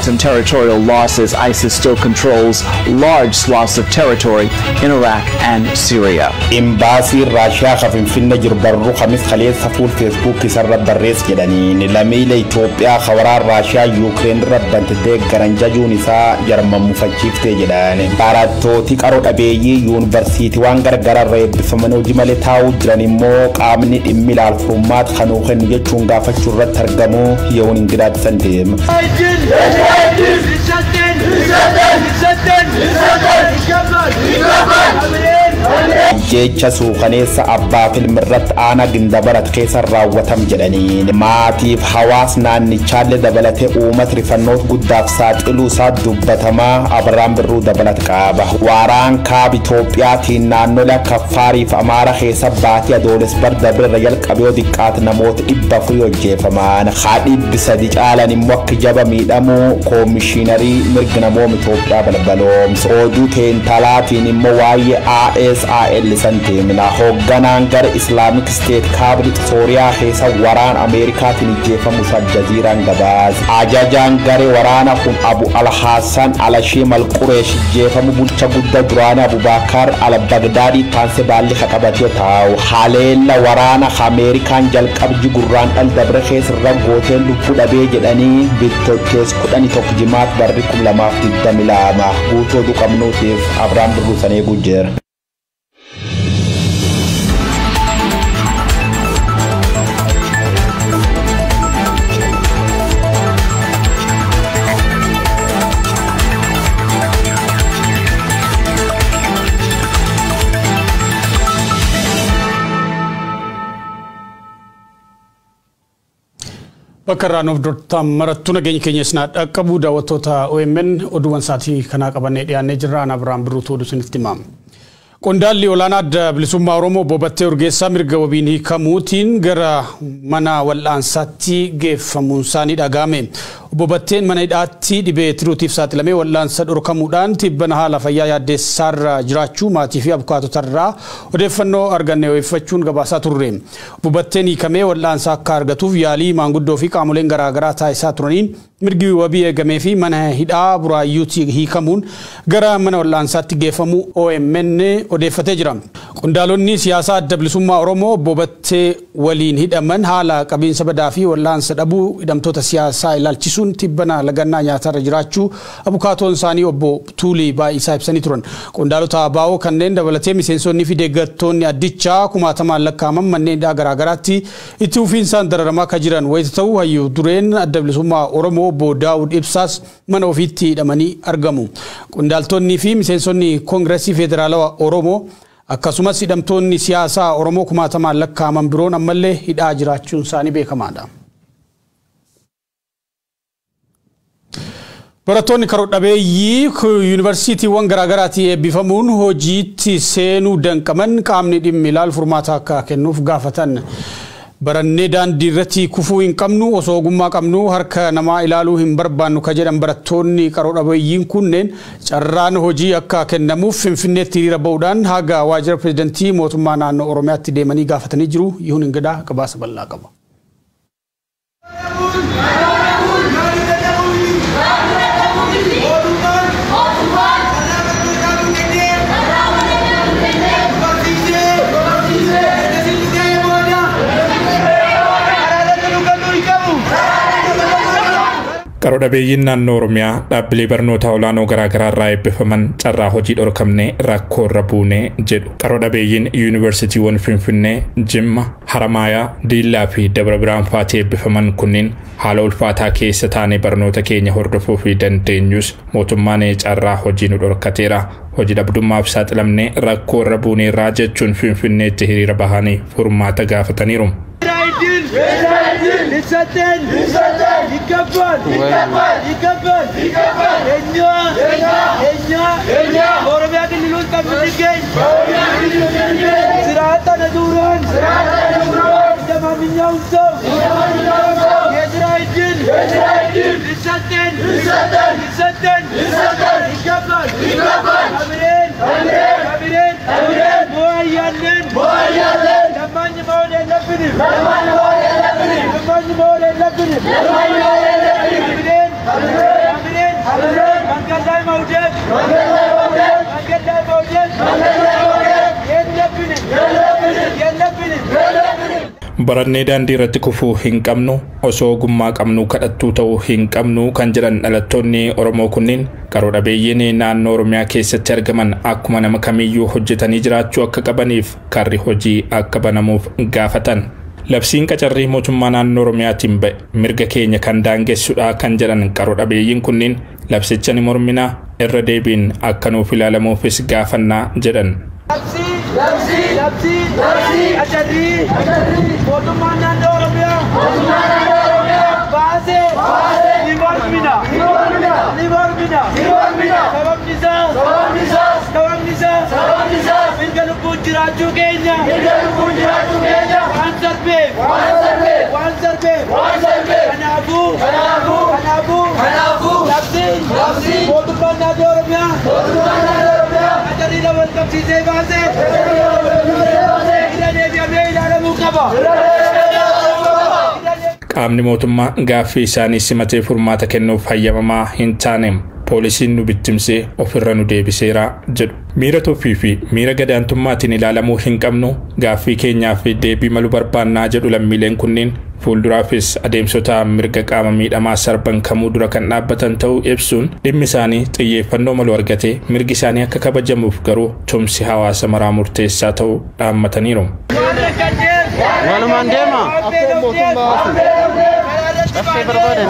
some territorial losses, ISIS still controls large swaths of territory in Iraq and Syria. Imbaasii Raashiyaa ka Finfinnee jiru barruu Khamis kaleessa fuul Feesbuuk isarra barreesse jedhaniin lammiilee Itoophiyaa ka waraana Raashiyaa Yuukireen irra bante deeggaran jajuun isaa jarman mufachiiftee jedhan. Barattooti qaroo dhabeeyyii yuunivarsiitiiwwan gargaraa irra eebbifaman hojii malee taa'uu jiran immoo qaamni dhimmi ilaalu furmaata kan nuu kennu jechuun gaafachuu irratti argamu yeroon Ingilaad san deema. Jecha suukaneessa abbaa filmi irratti aanaa Gindabarat keessa raawwatam jedhaniin maatiif hawaas naannichaallee dabalatee uummata rifannoota guddaaf saaxiluu isaa dubbatamaa Abiraan Birruu dabalata qaba. Waaraan kaaba Itoophiyaatiin naannolee akka Affaarii fi Amaara keessa baatii Adoolessa bara darbe irra jalqabee yoo xiqqaate namoota 400 hojjeefaman. 300 caalan immoo akka jaba miidhamuu koomishiinarii mirga namooma Itoophiyaa balbaloomsa. Oduu teentalaatiin immoo waa'ee ASIL santeemina hoogganaan gara Islamic State kaaba Sooriyaa keessa waraana Ameerikaatiin ijjeefamu Aljaziiraan gabaase. Ajajaan garee waraana kun Abu Al-Hassan Al-Hashim Al-Qureesh ijjeefamu bulcha guddaa duraanii Abubakar Al-Bagdaadii taansee baalli qabatee taa'u. Haleella waraana Ameerikaan jalqabji gurraan dhal dabre keessa irra gooteen lubbuu dhabee jedhanii bittoottees 11 jimaat barri 2022 guutuu oduu qabnuutiif Abiraan Birruu sanee gujjeera. Bakka irraa nuuf durtaan marattuu nageenya keenya isin dhaqqabu daawwattoota OMN oduuwwan sa'aatii kanaa qabannee dhiyaannee jirra. Ana Abiraan Birruutu oduu isinitti himama. Qondaalli olaanaa adda bilisummaa Oromoo obbo Battee Urgeessaa mirga wabiin hiikamuutiin gara mana wal'aansaatti geeffamuun isaanii dhaga'ame. Obbo Batteen mana hidhaatti dhibee tiruutiif saaxilamee wal'aansa dhorkamuudhaan tibbana haala fayyaa yaaddeessaarra jiraachuu maatii fi abukaatotarraa odeeffannoo arganne odeeffachuun gabaasaa turre. Obbo Batteen hiikamee wal'aansa akka argatuuf yaalii maanguddoo fi qaamoleen garaagaraa taasisaa turaniin mirgi wabii eegamee fi mana hidhaa Buraayyuutti hiikamuun gara mana wal'aansaatti geeffamuu OMN odeeffatee jira. Qondaalonni siyaasaa adda bilisummaa Oromoo obbo Battee waliin hidhaman haala qabiinsa badaa fi wal'aansa dhabuu hidhamtoota siyaasaa ilaalchisuun tibbana lagannaa nyaatarra jiraachuu abukaatoon isaanii obbo Tuulii Baay'isaa ibsanii turan. Qondaalota ABO kanneen dabalatee miseensonni fi deeggartoonni addichaa kumaatamaan lakkaa'aman manneen hidhaa garaagaraatti itti fufiinsaan dararamaa akka jiran wayita ta'u hayyuu dureen adda bilisummaa Oromoo obbo Daawud Ibsaas mana ofiitti hidhamanii argamu. Qondaaltonni fi miseensonni Koongireesii Federaalawaa Oromoo akkasumas hidhamtoonni siyaasaa Oromoo kumaatamaan lakkaa'aman biroon ammallee hidhaa jiraachuun isaanii beekamaadha. Barattoonni karoo dhabeeyyii yuunivarsiitiiwwan garaagaraatii eebbifamuun hojiitti seenuu danqaman qaamni dhimmi ilaalu furmaata akka kennuuf gaafatan. Barannee daandii irratti kufuu hin qabnu osoo ogummaa qabnu harka namaa ilaaluu hin barbaannu ka jedhan barattoonni qaroo dhabeeyyiin kunneen carraan hojii akka kennamuuf Finfinneetti hiriira bahuudhaan haga waajjira pirezidantii mootummaa naannoo Oromiyaatti deemanii gaafatanii jiru. Yihuun Ingidaa gabaasa bal'aa qaba. Qaroo dhabeeyyiin naannoo Oromiyaa dhaabbilee barnoota olaanoo garaagaraa irraa eebbifaman carraa hojii dhorkamnee rakkoo irra buunee jedhu. Qaroo dhabeeyyiin yuunivarsiitiiwwan Finfinnee, Jimma, Haramaayaa, Diillaa fi Dabra Birhaan fa'aatti eebbifaman kunniin haala ulfaataa keessa taanee barnoota keenya hordofuu fi dandeenyus mootummaan carraa hojii nu dhorkateera. Hojii dhabdummaaf saaxilamnee rakkoo irra buuneerraa jechuun Finfinneetti hiriira bahanii furmaata gaafataniiru. መንገድ ላይ መውደቅ፣ መንገድ ላይ መውደቅ የለብንም፣ የለብንም። Barannee daandii irratti kufuu hin qabnu, osoo ogummaa qabnu kadhattuu ta'uu hin qabnu kan jedhan dhalattoonni Oromoo kunniin qaroo dhabeeyyiin naannoo Oromiyaa keessatti argaman akkuma nama kamiyyuu hojjetanii jiraachuu akka qabaniif karri hojii akka banamuuf gaafatan. Labsiin qacarrii mootummaa naannoo Oromiyaatiin ba'e mirga keenya kan daangessudha kan jedhan qaroo dhabeeyyiin kunniin labsicha ni mormina, irra deebiin akka nuuf ilaalamuufis gaafannaa jedhan. Labsii, labsii, labsii, qacarrii, mootummaan naannoo Oromiyaa baasee ni mormina, ni mormina. Sababni isaa, sababni isaa, mirga lubbuun jiraachuu keenya waan sarbeef, waan sarbeef. Kanaafuu, kanaafuu, labsiin mootummaan naannoo Oromiyaa qacarrii wal qabsiisee baasee irra deebi'amee ilaalamuu qaba. Qaamni mootummaa gaaffii isaanii simatee furmaata kennuuf hayyamamaa hin taane poolisiin nu bittimsee ofirra nu deebiseera jedhu. Miira tuffii fi miira gadaantummaatiin ilaalamuu hin qabnu, gaaffii keenyaaf deebii malu barbaannaa jedhu lammiileen kunniin fuulduraafis adeemsota mirga qaama miidhamaa sarban kamuu dura kan dhaabbatan ta'uu ibsuun dhimmi isaanii xiyyeeffannoo malu argatee mirgi isaanii akka kabajamuuf garuu tumsi hawaasa maraa murteessaa ta'uu dhaammataniiru. Walumaan deema. Caffee barbaadan.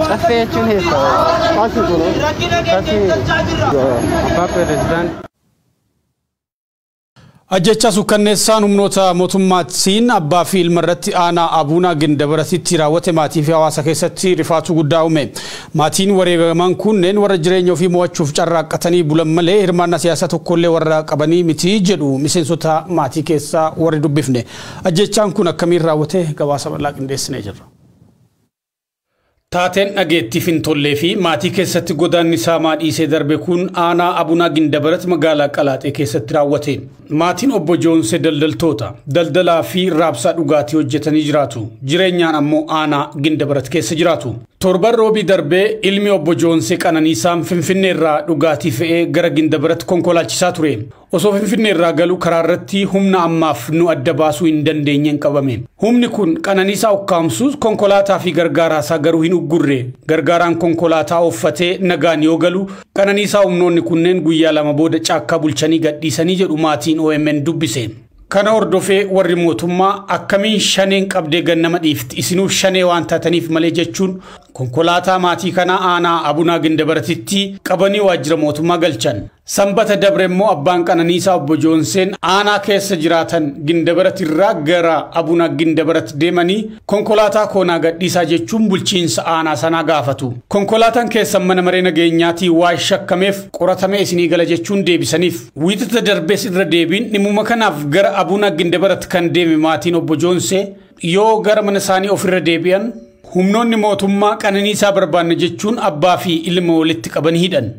Caffee jechuun eessa? Abbaa pirezidaantii. Ajjechaa suukkanneessaan humnoota mootummaatiin abbaa fi ilma irratti aanaa Abuunaa Gindabaratitti raawwate maatii fi hawaasa keessatti rifaatuu guddaa uume. Maatiin wareegaman kunneen warra jireenya ofii mo'achuuf carraaqqatanii bulan malee hirmaannaa siyaasaa tokkollee warra qabanii miti jedhu miseensota maatii keessaa warri dubbifne. Ajjechaan kun akkamiin raawwate gabaasa bal'aa qindeessinee jirra. Taateen dhageettiif hin tollee fi maatii keessatti godaanni saamaa dhiisee darbe kun aanaa Abuunaa Gindabarat magaalaa Qalaaxee keessatti raawwate. Maatiin obbo Joonsee daldaltoota, daldalaa fi raabsaa dhugaatii hojjetanii jiraatu. Jireenyaan ammoo aanaa Gindabarat keessa jiraatu. Torban roobii darbee ilmi obbo Joonsee Qananiisaan Finfinnee irraa dhugaatii fe'ee gara Gindabarat konkolaachisaa ture. Osoo Finfinnee irraa galu karaa irratti humna ammaaf nu adda baasuu hin dandeenyeen qabame. Humni kun Qananiisaa ukkaamsuus konkolaataa fi gargaaraasaa garuu hin uggurre. Gargaaraan konkolaataa ooffatee nagaan yoo galu Qananiisaa humnoonni kunneen guyyaa 2 booda caakkaa bulchanii gadhiisanii jedhu maatiin OMN dubbise. Kana hordofee warri mootummaa akkamiin shaneen qabdee gannama dhiifti isinuu shanee waan taataniif malee jechuun konkolaataa maatii kanaa aanaa Abuunaa Gindabaratitti qabanii waajjira mootummaa galchan. Sanbata dabre immoo abbaan Qananiisaa obbo Joonseen aanaa keessa jiraatan Gindabarat irraa gara Abuunaa Gindabarat deemanii konkolaataa koonaa gadhiisaa jechuun bulchiinsa aanaa sanaa gaafatu. Konkolaataan keessan mana maree nageenyaatii waa shakkameef qoratamee isinii gala jechuun deebisaniif. Wiixata darbees irra deebiin dhimmuma kanaaf gara Abuunaa Gindabarat kan deeme maatiin obbo Joonsee yoo gara mana isaanii ofirra deebi'an humnoonni mootummaa Qananiisaa barbaanne jechuun abbaa fi ilma walitti qabanii hidhan.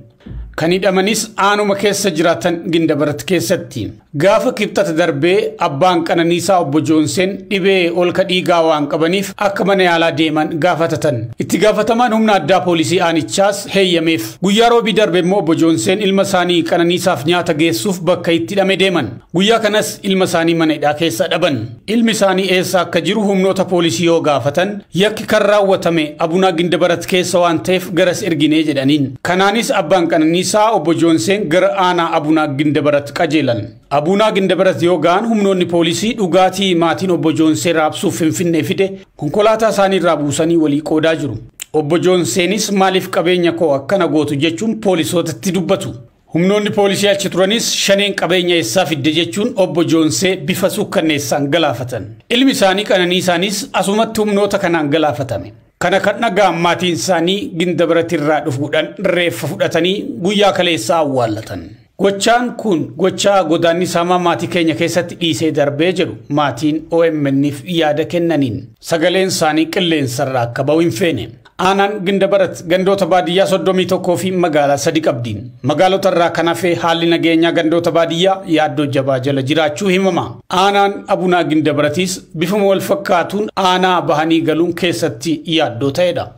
Kan hidhamanis aanuma keessa jiraatan Gindabarat keessatti. Gaafa kibxata darbee abbaan Qananiisaa obbo Joonseen dhibee olka dhiigaa waan qabaniif akka mana yaalaa deeman gaafatatan. Itti gaafatamaan humna addaa poolisii aanichaas heeyyameef. Guyyaa roobii darbe immoo obbo Joonseen ilma isaanii Qananiisaaf nyaata geessuuf bakka itti hidhame deeman. Guyyaa kanas ilma isaanii mana hidhaa keessa dhaban. Ilmi isaanii eessa akka jiru humnoota poolisii yoo gaafatan yakki kan raawwatame Abuunaa Gindabarat keessa waan ta'eef garas erginee jedhaniin. Kanaanis abbaan Qananiisaa obbo Joonseen gara aanaa Abuunaa Gindabarat qajeelan. Abuunaa Gindabarat yoo ga'an humnoonni poolisii dhugaatii maatiin obbo Joonsee raabsuuf Finfinnee fide konkolaataa isaanii irraa buusanii walii qoodaa jiru. Obbo Joonseenis maaliif qabeenya koo akkana gootu jechuun poolisootatti dubbatu. Humnoonni poolisii achi turanis shaneen qabeenya eessaa fidde jechuun obbo Joonsee bifa suukkanneessaan galaafatan. Ilmi isaanii Qananiisaanis asumatti humnoota kanaan galaafatame. Kana kan dhaga'an maatiin isaanii Gindabarat irraa dhufuudhaan reeffa fudhatanii guyyaa kaleessaa awwaallatan. Gochaan kun gochaa godaanni saamaa maatii keenya keessatti dhiisee darbee jedhu maatiin OMN'if yaada kennaniin sagaleen isaanii qilleensarraa akka ba'u hin feene. Aanaan Gindabarat gandoota baadiyyaa 31 fi magaalaa 3 qabdi. Magaalota irraa kan hafe haalli nageenyaa gandoota baadiyyaa yaaddoo jabaa jala jiraachuu himama. Aanaan Abuunaa Gindabaratis bifuma wal fakkaatuun aanaa bahanii galuun keessatti yaaddoo ta'edha.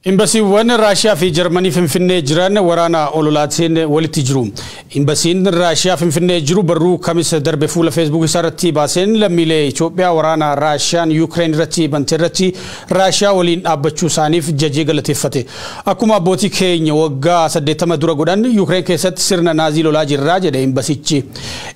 Imbasiiwwan Raashiyaa fi Jarmanii Finfinnee jiran waraana ololaatiin walitti jiru. Imbasiin Raashiyaa Finfinnee jiru barruu Kamisa darbe fuula Feesbuuk isaa irratti baaseen lammiilee Itoophiyaa waraana Raashiyaan Yuukireen irratti bante irratti Raashiyaa waliin dhaabbachuu isaaniif jajee galateeffate. Akkuma abbootii keenya waggaa 80 dura godhan Yuukireen keessatti sirna naazii lolaa jirraa jedhe imbasichi.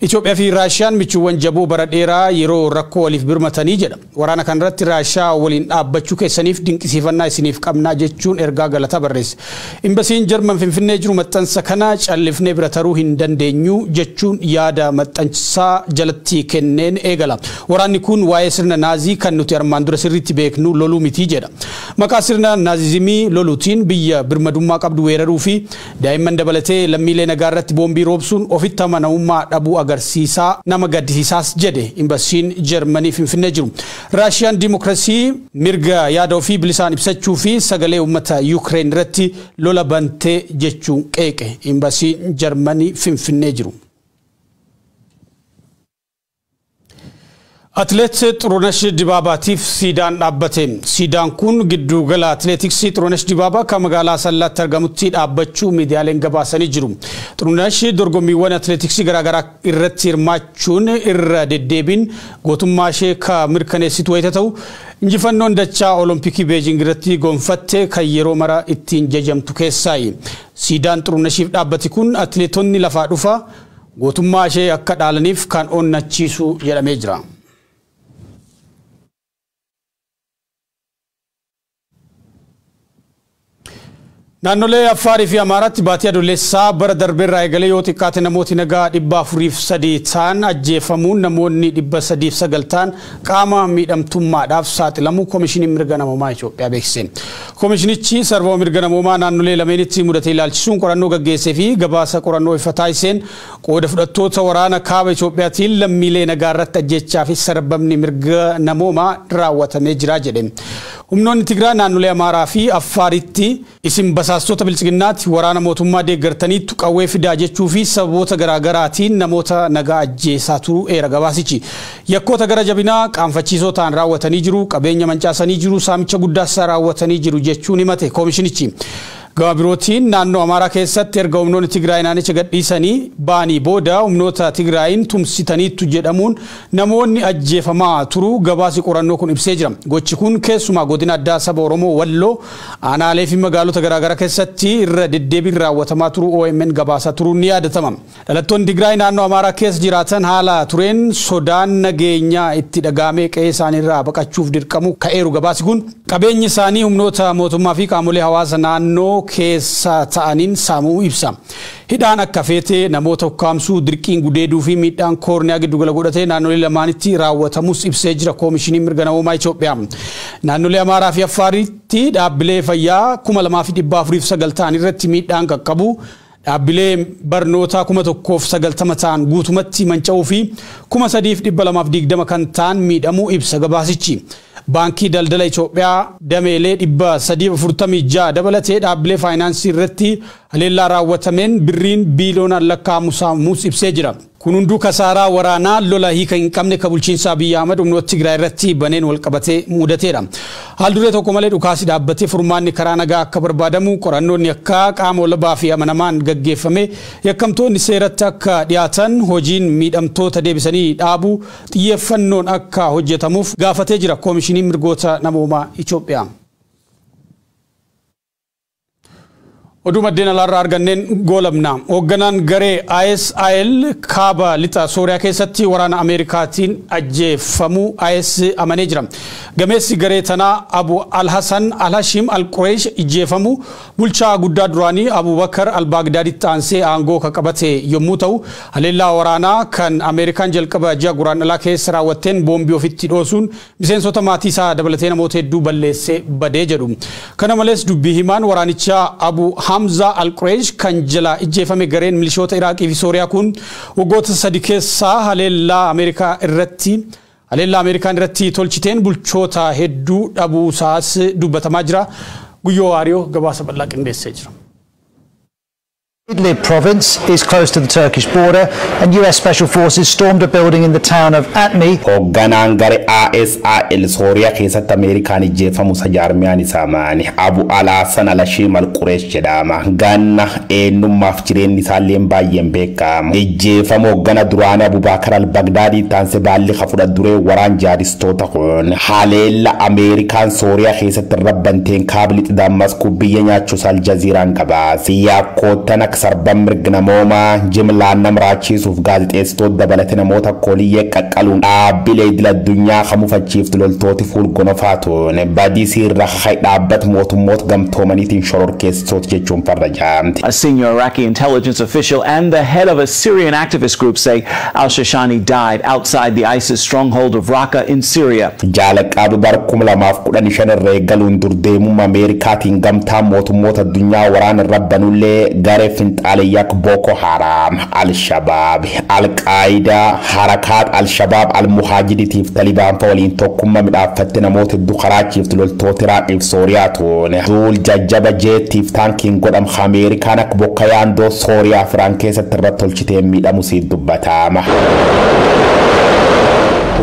Itoophiyaa fi Raashiyaan michuuwwan jaboo bara dheeraa yeroo rakkoo waliif birmatanii jedha. Waraana kanarratti Raashiyaa waliin dhaabbachuu keessaniif dinqisiifannaa isiniif qabnaa jechuun ergaa galataa barreesse. Imbasiin Jarman Finfinnee jiru maxxansa kana callifnee bira taruu hin dandeenyu jechuun yaada maxxansaa jalatti kenneen eegala. Waraanni kun waa'ee sirna naazii kan nuti armaan dura sirriitti beeknu loluu miti jedha. Maqaa sirna naazizimii loluutiin biyya birmadummaa qabdu weeraruu fi daa'imman dabalatee lammiilee nagaa irratti boombii roobsuun ofitti amanamummaa dhabuu agarsiisaa nama gaddisiisaas jedhe imbasiin Jarmanii Finfinnee jiru. Raashiyaan dimokiraasii mirga yaada ofii bilisaan ibsachuu fi sagalee uummata Yuukireen irratti lola bantee jechuun qeeqe imbasiin Jarmanii Finfinnee jiru. Atleet Xurunesh Dibaabaatiif siidaan dhaabbate. Siidaan kun giddugala atleetiksii Xurunesh Dibaabaa kan magaalaa Asallaatti argamutti dhaabbachuu miidiyaaleen gabaasanii jiru. Xurunesh dorgommiiwwan atleetiksii garaagaraa irratti hirmaachuun irra deddeebiin gootummaa ishee kan mirkaneessitu wayita ta'u, injifannoon dachaa Olompikii Beejing irratti gonfatte kan yeroo mara ittiin jajamtu keessaayi. Siidaan Xuruneshiif dhaabbate kun atleetonni lafaa dhufa gootummaa ishee akka dhaalaniif kan onnachiisu jedhamee jira. Naannolee Affaarii fi Amaaraatti baatii Adoolessaa bara darbeerraa eegalee yoo xiqqaate namooti nagaa 403 ta'an ajjeefamuun namoonni 309 ta'an qaama miidhamtummaadhaaf saaxilamuu Koomishiniin Mirga Namoomaa Itoophiyaa beeksise. Koomishinichi sarbama mirga namoomaa naannolee lameenitti mudate ilaalchisuun qorannoo gaggeessee fi gabaasa qorannoo ifa taasiseen qooda fudhattoota waraana kaaba Itoophiyaatiin lammiilee nagaa irratti ajjechaa fi sarbamni mirga namoomaa raawwatamee jira jedhe. Humnoonni Tigraay naannolee Amaaraa fi Affaaritti isin basaastota bilchiginnaatti waraana mootummaa deeggartaniitu qawwee fidaa jechuu fi sababoota garaagaraatiin namoota nagaa ajjeesaa turuu eera gabaasichi. Yakkoota gara jabinaa qaanfachiisoo ta'an raawwatanii jiru, qabeenya mancaasanii jiru, saamicha guddaas raawwatanii jiru jechuun himate koomishinichi. Gama birootiin naannoo Amaaraa keessatti erga humnoonni Tigraay naannicha gadhiisanii ba'anii booda humnoota Tigraayin tumsitaniitu jedhamuun namoonni ajjeefamaa turuu gabaasi qorannoo kun ibsee jira. Gochi kun keessumaa godina addaa saba Oromoo Walloo aanaalee fi magaalota garaagaraa keessatti irra deddeebiin raawwatamaa turuu OMN gabaasaa turuun ni yaadatama. Dhalattoonni Tigraay naannoo Amaaraa keessa jiraatan haala tureen sodaan nageenyaa itti dhagaamee qe'ee isaaniirraa baqachuuf dirqamu ka'eeru gabaasi kun. Qabeenyi isaanii humnoota mootummaa fi qaamolee hawaasa naannoo keessa ta'aniin saamuu ibsa. Hidhaan akka feetee namoota ukkaamsuu, dirqiin gudeeduu fi miidhaan koorniyaa giddugala godhatee naannolee lamaanitti raawwatamus ibsee jira Koomishiniin Mirga Namoomaa Itoophiyaa. Naannolee Amaaraa fi Affaaritti dhaabbilee fayyaa 2409 ta'an irratti miidhaan qaqqabu, dhaabbilee barnootaa 1090 ta'an guutumatti manca'uu fi 3220 kan ta'an miidhamuu ibsa gabaasichi. Baankii Daldala Itoophiyaa dameelee 346 dabalatee dhaabbilee faayinaansii irratti haleellaa raawwatameen birriin biiliyoonaan lakkaa'amu saamuus ibsee jira. Kun hunduu kasaaraa waraanaa lola hiika hin qabne kan bulchiinsa Abiyyi Ahmad humnoota Tigraay irratti baneen wal qabatee mudateedha. Haal duree tokko malee dhukaasi dhaabbatee furmaanni karaa nagaa akka barbaadamu qorannoonni akka qaama walabaa fi amanamaan gaggeeffame yakkamtoonni seeratti akka dhiyaatan hojiin miidhamtoota deebisanii dhaabuu xiyyeeffannoon akka hojjetamuuf gaafatee jira Koomishiniin Mirgoota Namoomaa Itoophiyaa. Oduu maddeen alaarraa arganneen goolabna. Hoogganaan garee ISIL kaaba lixa Sooriyaa keessatti waraana Ameerikaatiin ajjeefamuu IS amanee jira. Gameessi garee tanaa Abu Al-Hasan Al-Hashim Al-Qureesh ajjeefamuu bulchaa guddaa duraanii Abu Bakar Al-Baagdaaditti aansee aangoo kan qabate yommuu ta'u, haleellaa waraanaa kan Ameerikaan jalqaba ji'a Guraandhalaa keessa raawwatteen boombii ofitti dhoosuun miseensota maatii isaa dabalatee namoota hedduu balleessee badee jedhu. Kana malees dubbii himaan waraanichaa Abu Hamza Al-Qureesh kan jala ijjeefame gareen milishoota Iraaqii fi Sooriyaa kun waggoota 3 keessaa haleellaa Ameerikaan irratti tolchiteen bulchoota hedduu dhabuu isaas dubbatamaa jira. Guyyoo Waariyoo gabaasa bal'aa qindeessee jira. Idlib province is close to the Turkish border, and US Special Forces stormed a building in the town of Atmi. Hoogganaan garee ASAL Sooriyaa keessatti Ameerikaan ijjeefamu isa jaarmiyaan isaa maani Abu Alaasan Alashiim Alqureesh jedhama. Ganna eenyummaaf jireenyi isaallee baay'een beekamu. Ijjeefama hooggana duraanii Abubaakar al-Bagdaadii taanse baalli fudha duree waraan jaadistoota kun haleella Ameerikaan Sooriyaa keessatti rabbanteen kaabli Damasku biyya nyaachuus Aljaziiraan gabaase. Yakkoottan akka sarban mirga namoomaa jimlaan nama raachiisuuf gaazexeessitoota dabalate namoota koliyyee qaqqaluun dhaabbilee idil addunyaa kamufachiiftu loltooti fuul gonofaatuun badii siirra kakay dhaabbata mootummoota gamtoomaniitiin shororkeessitoota jechuun farrajaamti. A senior Iraqi intelligence official and the head of a Syrian activist group say al-Shishani died outside the ISIS stronghold of Raqqa in Syria. Jaalaqaabi bara 2015 irra eegaluun durdeemummaa Ameerikaatiin gamtaa mootummoota addunyaa waraana irra banullee garee finxaaliyyaa Boko Haram, Al-Shabaab, Al-Qaayidaa, Harakaat Al-Shabaab, Al-Muhaajiditiif Talibaan fa'a waliin tokkummaa midhaaffatte namoota hedduu karaachiiftu loltoota Iraaqiif Sooriyaa tuune. Duul jajjaba jeettiif taankiin godham Ameerikaan akka bokka yaandoo Sooriyaa fi Iraan keessatti irratti tolchiteen miidhamu siif dubbatama.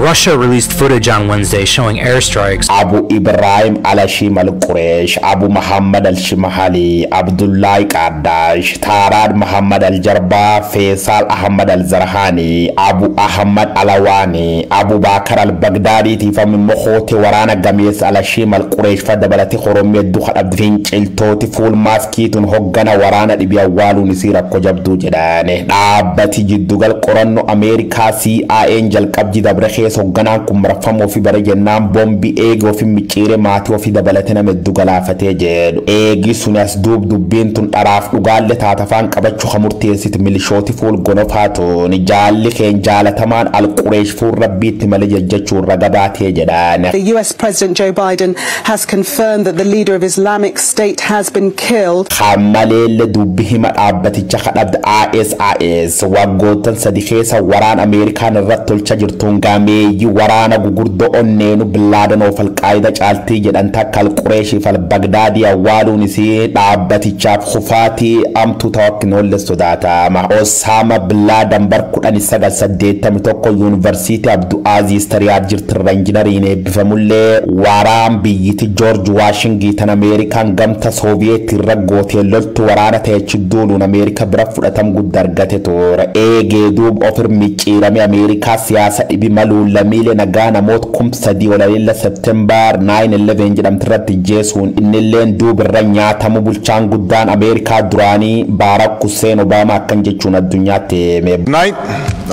Russia released footage on Wednesday showing airstrikes Abu Ibrahim Alashim Al-Quresh, Abu Muhammad Al-Shimahali, Abdullahi Qardash, Taarad Muhammad Al-Jarba, Faisal Ahmad Al-Zarhani, Abu Ahmad Alawani, Abu Bakar Al-Baghdadi tiifam immoo hoote waraana gameessa Alashim Al-Quresh fa dabalate horommee hedduu kadhabdi finciltooti fuul maaskiituun hoggana waraana dhibii awwaaluun isii rakkoo jabduu jedhane. Dhaabbati jiddugal qorannoo Ameerikaa CIA'n jalqabji dabre keessa hoogganaan kun marfamuu fi bara jennaan boombii eegee ofii micciiree maatii ofii dabalate nama hedduu galaafatee jedhu. Eegi suni as duub dubbiin tun dharaaf dhugaallee taatafaan qabachuu kan murteessiti milishooti fuul gonofaatuun jaalli keen jaalatamaan Alqureesh fuul rabbiitti malee jajjachuun raga baatee jedhaan. The US President Joe Biden has confirmed that the leader of Islamic State has been killed. Hammaleellee dubbi hima dhaabbaticha kadhabde ISIS waggoottan 3 keessa waraan Ameerikaan irratti tolcha jirtuun gameeyyii waraana gugurdoo onneenu Billaadanoof Alqaayida caaltii jedhan takka Alqureeshiif Albagdaadii awwaaluun isii dhaabbatichaaf kufaatii amtuu tawakkinoollee sodaatama. Osaama Billaadan bar 1981 Yuunivarsiitii Abdu Aziz Tariyaad jirtirra injinariin eebbifamullee waraan biyyiti Joorji Waashingitan Ameerikaan gamta Sooviyeetii irra gootee loltu waraana ta'echi duuluun Ameerika bira fudhatam guddaa argate ture. Eegee duub ofir micciirame Ameerikaa siyaasa dhibi maluun lammiilee nagaa namoota 3,000 olaleella Septembar 9/11 jedhamtu irratti jeesuun innilleen duub irra nyaatamu bulchaan guddaan Ameerikaa duraanii Barack Hussein Obama akkan jechuun addunyaatti hime. Tonight,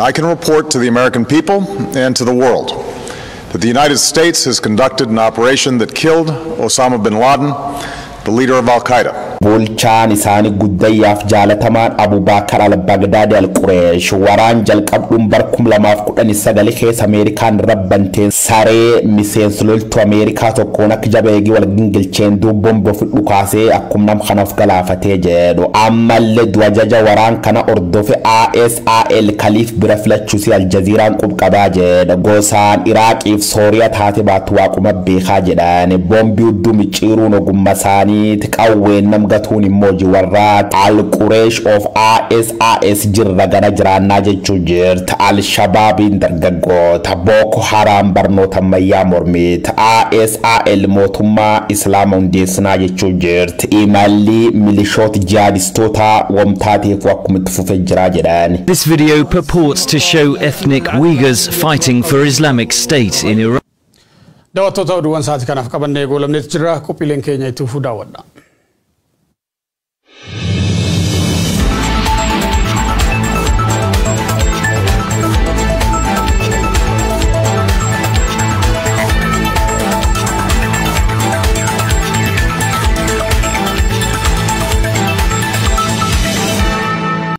I can report to the American people and to the world that the United States has conducted an operation that killed Osama bin Laden, the leader of Al-Qaeda. Bulchaan isaanii guddayyaaf jaalatamaan Abubaakar al-Bagdaadi al-Qureesh waraan jalqabduun bar 2019 keessa Ameerikaan rabbanteen saree miseensa loltuu Ameerikaa tokkoon akka jaba eegee wal gingilcheen duub bombi ofi dhukaasee akkuma nam kanaaf galaafatee jedhu. Ammallee du'a jaja waraan kana hordofe ASAL kaliif bira filachuusi Aljaziiraan qubqabaa jedha. Gosaan Iraaqiif Sooriyaa taate baattu waaquma beekaa jedhan. Boombii hudduu micciiruun ogummaa isaaniiti qawween nam gatuun immoo warraa Al-Qureesh of ISIS jirra gana jiraannaa jechuu jirti. Al-Shabaabiin dargaggoota, Boko Haram barnoota ammayyaa mormiiti, ISIL mootummaa Islaama hundeessinaa jechuu jirti. Imalli milishoota jihaadistoota wamtaateef akkuma itti fufee jira jedhan. This video purports to show ethnic Uyghurs fighting for Islamic State in Iraq. Daawwattoota, oduuwwan sa'aatii kanaaf qabannee goolabneetu jira. Qophiileen keenya itti fufuu daawwadha.